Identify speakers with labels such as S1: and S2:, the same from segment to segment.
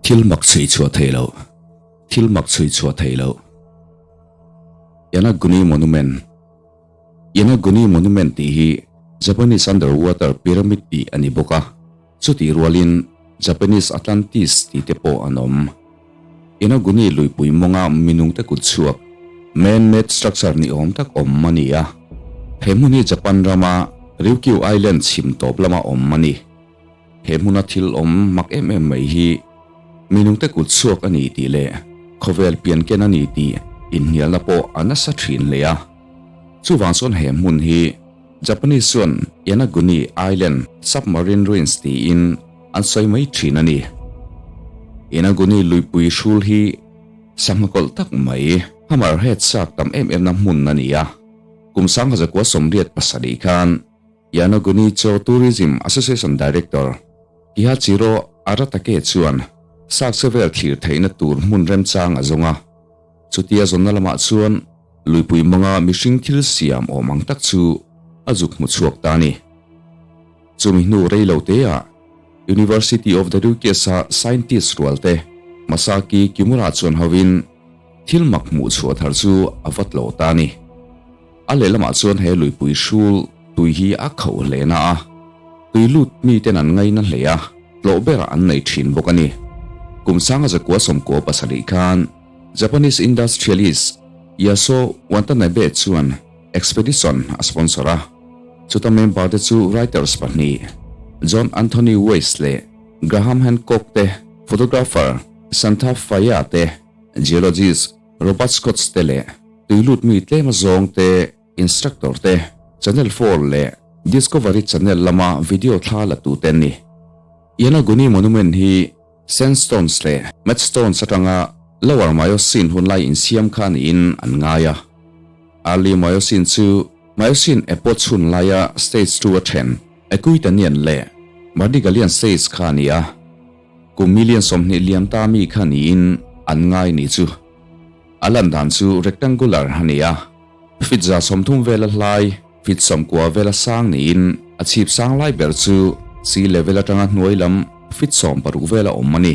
S1: Thil mak chhui chhuah theih loh Thil mak chhui chhuah theih loh Yonaguni Monument Yonaguni Monument tih hi Japanese Underwater Pyramid tih a ni bawk a, chutih rualin Japanese Atlantis tih te pawh an awm. Yonaguni luipui mawnga minungte kut chhuak, man-made structure ni awm tak awm a ni a. He hmun hi Japan rama Ryukyu Island chhim tawp lama awm a ni. He hmuna thil awm mak em em mai hi minungte kut chhuak a ni tih leh khawvel pian ken a ni tih inhnialna pawh a nasa thin hle a. Chuvang chuan he hmun hi Japanese chuan Yonaguni Island Submarine Ruins tiin an sawi mai thin a ni. Yonaguni luipui hrul hi sangha kawlh tak mai hammerhead shark tam em emna hmun a ni a. Kum 1987 khan Yonaguni Cho Tourism Association Director Kihachiro Aratake chuan sakse vel thlir theihna tur hmun remchang a zawng a. Chutia zawnna lamah chuan luipui manga mihring thil siam awm ang tak chu a zuk hmu chhuak ta a ni. Chumi hnu rei lo teah University of the Ryukyus-a scientist rualte Masaki Kimura chuan hovin thil mak hmuh chhuah thar chu a va tlawh ta a ni. A lehlamah chuan he luipui hrul tui hi a khauh hle na a, tui lut miten an ngaina hle a, tlawh berah an nei thin bawk a ni. Kum sanga zakua sawmkua pasarih khan Japanese industrialist Yasuo Watanabe chuan expedition a sponsor a, chuta member te chu writers pahnih John Anthony Weiss leh Graham Hancock te, photographer Santha Faiya te, geologist Robert Scott te leh tuilut mi tlem azawng te, instructor te, Channel 4 leh Discovery Channel lama video thla la tu te an ni. Yonaguni Monument hi sandstones leh mudstones atanga Lower Miocene hunlai insiam kha niin an ngai a. Early Miocene chu Miocene epoch hunlaia stage 2 a then Aquitanian leh Burdigalian stage kha a ni a. Kum million 20 liam ta mi kha niin an ngai ni chu. A lan dan chu rectangular a ni a, feet 30 vela hlai, feet 90 vela sang niin a chhip sang lai ber chu sea level atanga hnuai lam feet 60 vela awm a ni.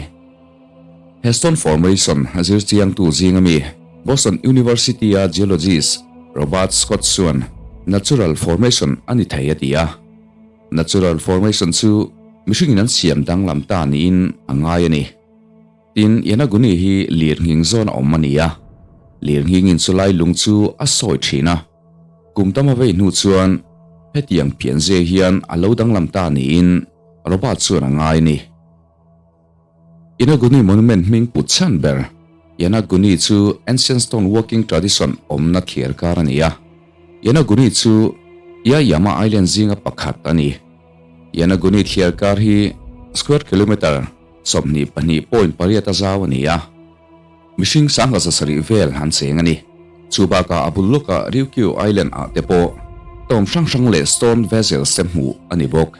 S1: He stone formation a zir chiangtu zinga mi Boston University-a geologist Robert Scott chuan natural formation a ni thei a ti a. Natural formation chu mihringin an siam danglam ta niin a ngai a ni. Tin, Yonaguni hi lirnghing zawn a awm a ni a, lirnghingin chulai lung chu a sawi thin a. Kum tam a vei hnu chuan hetiang pianzia hian a lo danglam ta niin Robert chuan a ngai a ni. Yonaguni Monument hming put chhan ber Yonaguni chu ancient stone working tradition awmna thliar kar a ni a. Yonaguni chu Yaeyama Island zinga pakhat a ni. Yonaguni thliar kar hi square kilometre 22.8 a zau a ni a. Mihring 170 vel an cheng a ni. Chu bakah a bul lawkah Ryukyu Island ah te pawh tawm hrang hrang leh stone vessels te hmuh a ni bawk.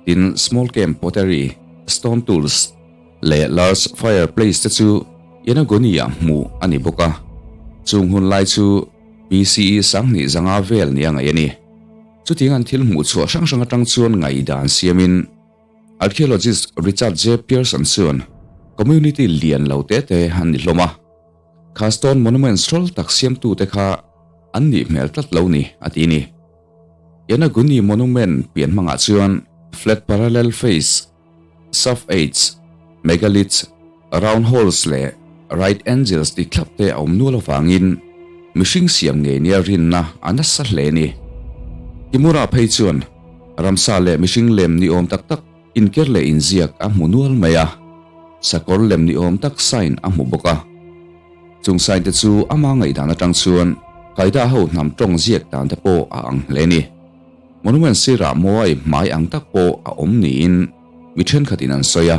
S1: Tin, small camp pottery, stone tools leh large fireplace te chu Yonaguni-ah hmuh a ni bawk a. Chung hun lai chu BCE 2500 vel nia ngaih a ni. Chutiang an thil hmuh chhuah hrang hrang atang chuan ngaihdan siamin archaeologist Richard J. Pearson chuan community lian lo te te an ni hlawm a. Kha stone monuments hrawl tak siamtute kha an nih hmel tlat lo ni, a ti ni. Yonaguni Monument pian hmangah chuan flat parallel face, soft edge, megaliths, round holes leh right angles ti thlap te a awm nual avangin mihring siam ngei nia rinna a nasa hle a ni. Kimura phei chuan ramsa leh mihring lem ni awm tak tak inker leh inziak a hmu nual mai a, sakawr lem ni awm tak sign a hmu bawk a. Chung sign te chu ama ngaihdan atang chuan Qaeda ho hnam tawng ziak dan te pawh a ang hle ni. Monument sirah Moai hmai ang tak pawh a awm niin mi thenkhatin an sawi a.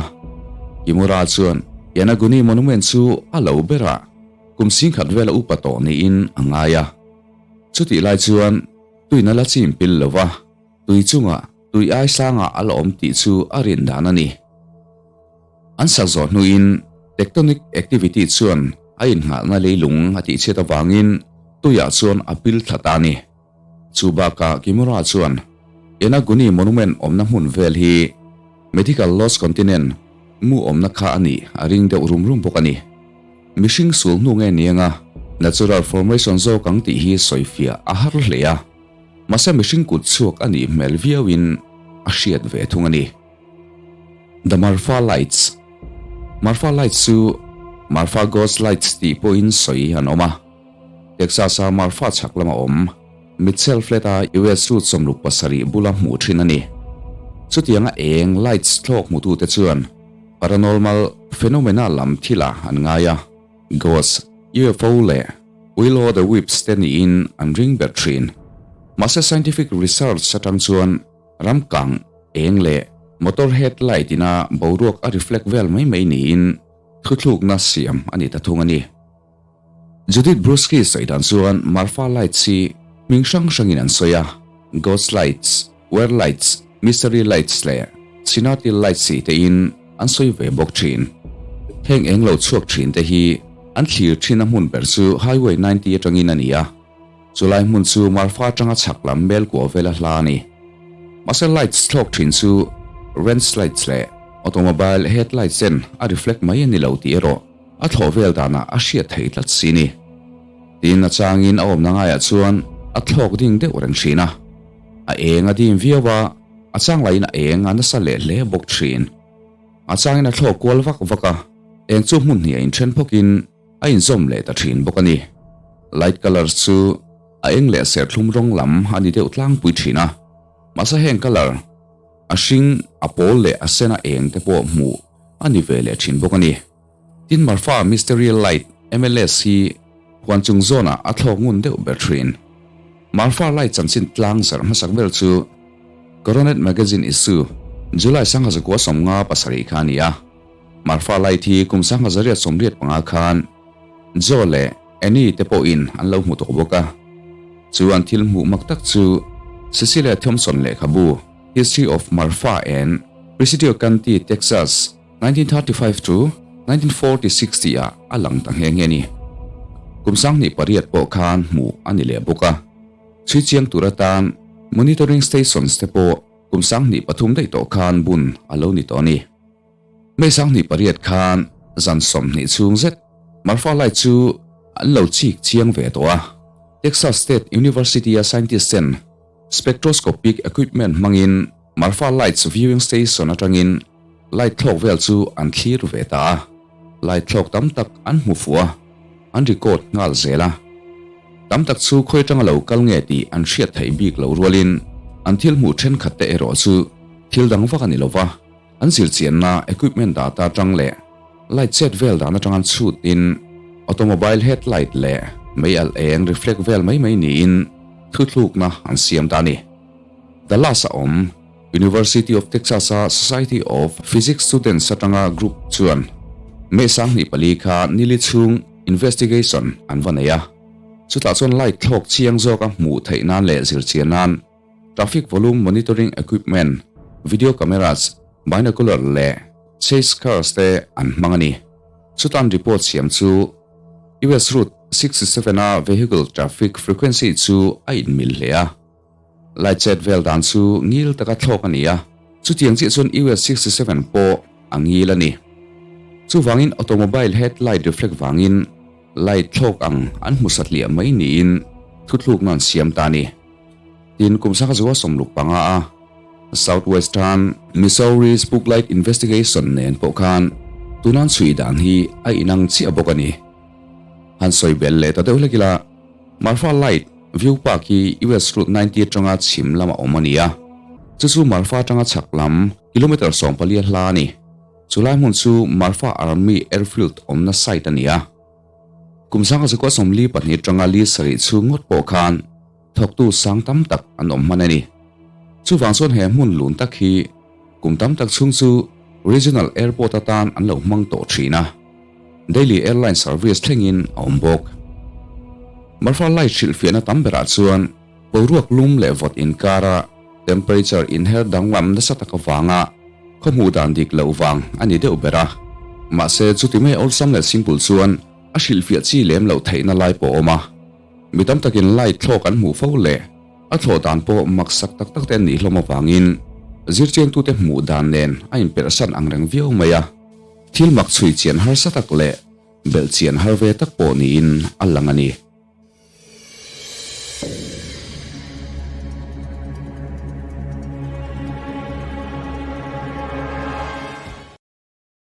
S1: Kimura chuan Yonaguni Monument chu a lo berah kum 10,000 vela upa tawh niin a ngai a. Chutih lai chuan tuina la chim pil lova tui chungah tui ai sangah a la awm tih chu a rin dan a ni. An sak zawh hnuin tectonic activity chuan a innghalhna leilung a tihchhiat avangin tuiah chuan a pil thla ta a ni. Chu bakah Kimura chuan Yonaguni Monument awmna hmun vel hi Medical Lost Continent Mu awmna kha a nih a ring deuh rum rum bawk a ni. Mihring sul hnu nge ni anga natural formation zawk ang tih hi sawifiah a har hle a, mahse mihring kut chhuak a nih hmel viauin a hriat ve thung a ni. The Marfa Lights Marfa Lights chu Marfa Ghost Lights tih pawhin sawi an awm a, Texas-a Marfa chhak lama awm Mitchell Flat-a US Route 67 bula hmuh thin a ni. Chutianga eng lights thlawk hmutute chuan paranormal phenomena lam thilah an ngai a, ghost, UFO leh will-o'-the-wisps te niin an ring ber thin. Mahse scientific research atang chuan ram kang eng leh motor headlight ina boruak a reflect vel mai mai niin thuthlukna siam a ni ta thung a ni. Judith Bruski sawi dan chuan Marfa Lights hi hming hrang hrangin an sawi a, Ghost Lights, Were Lights, Mystery Lights leh Chinati Lights tih tein an sawi ve bawk thin. Heng eng lo chhuak thin te hi an thlir thin a hmun ber chu Highway 90 atangin a ni a, chulai hmun chu Marfa atanga chhak lam mel kuah vela hla a ni. Mahse lights thlawk thin chu Ranch Lights leh Automobile Headlights ten a reflect mai a ni lo tih erawh A thlawh vel danah a hriat theih tlat si ni. Tin, a changin a awmna ngaiah chuan a thlawk ding deuh reng thin a. A eng a dim viau a, a chang lahin a eng a nasa leh hle bawk thin. A changin a thlawk kual vak vak a, eng chu hmun hnih a inthen phawkin a inzawm leh ta thin bawk a ni. Light colours chu a eng leh serthlum rawng lam a ni deuh tlangpui thin a, mahse heng colour a hring, a pawl leh a sen a eng te pawh hmuh a ni ve leh thin bawk a ni. Tin Marfa Mystery Light, MLS, hi huan chung zawnah a thlawk ngun deuh ber thin. Marfa Light chanchin tlang zarh hmasak ber chu Coronet Magazine issue July 1957 kha a ni a. Marfa Light hi kum 1985 khan Joe leh Annie te pawhin an lo hmu tawh bawk a. Chu an thil hmuh mak tak chu Cecilia Thompson lehkhabu History of Marfa and Presidio County, Texas, 1935 to 1946 tih ah a lang ta nghe nghe ni. Kum 28 pawh khan hmuh a ni leh bawk a. Chhui chiang tur atan monitoring stations te pawh kum 23 daih tawh khan bun a lo ni tawh a ni. May 28 khan zan 20 chhung zet Marfa Light chu an lo chik chiang ve tawh a. Texas State University a scientist ten Spectroscopic equipment hmangin Marfa Lights viewing station atangin light thlawk vel chu an thlir ve ta a, light thlawk tam tak an hmu fuh a, an record nghal zel a. Tam tak chu khawi atanga lo kal nge tih an hriat theih bik loh rualin an thil hmuh thenkhat te erawh chu thil dang vak a ni lova, an zirchianna equipment data atang leh light chet vel dan atang an chhut in automobile headlight leh mei alh eng reflect vel mai mai niin thuthlukna an siam ta a ni. Dallas a awm University of Texas-a Society of Physics Students atanga group chuan May 24 kha nili chhung investigation an va nei a, chutah chuan light thlawk chiang zawka hmuh theih nan leh zirchian nan traffic volume monitoring equipment, video cameras, binocular leh chase cars te an hmang a ni. Chutan report siam chu US Route 67 a vehicle traffic frequency chu a inmil hle a. Light chet vel dan chu ngil taka thlawk a ni a, chutiang chiah chuan US 67 pawh a ngil a ni. Chuvangin automobile headlight reflect vangin light thlawk ang an hmu satliah mai niin thuthlukna an siam ta a ni. Tin, kum 1965 a Southwestern Missouri Spooklight Investigation nen pawh khan tuna an chhui dan hi a inang chiah bawk a ni. Han sawi bel leh ta deuh hlek ila, Marfa Light View Park hi US Route 90 atanga chhim lama awm a ni a, chu chu Marfa atanga chhak lam kilometre 14 a hla a ni. Chulai hmun chu Marfa Army Airfield awmna site a ni a. Kum 1942 atanga li sarih chhung ngawt pawh khan thawktu sang tam tak an awm hman a ni. Chuvang chuan he hmun lun tak hi kum tam tak chhung chu Regional Airport atan an lo hmang tawh thin a, Daily Airline service thlengin a awm bawk. Marfa Light hrilhfiahna tam berah chuan boruak lum leh vawt inkara temperature inher danglam nasa tak avanga khaw hmuh dan dik loh vang a ni deuh ber a. Mahse chuti mai awlsam leh simple chuan a hrilhfiah chi lem loh theihna lai pawh a awm a. Mi tam takin light thlawk an hmuh fo leh a thlawh dan pawh maksak tak tak te an nih hlawm avangin zirchiangtute hmuh dan nen a inperhsan ang reng viau mai a. Thil mak chhui chian harsa tak leh belh chian har ve tak pawh niin a lang a ni.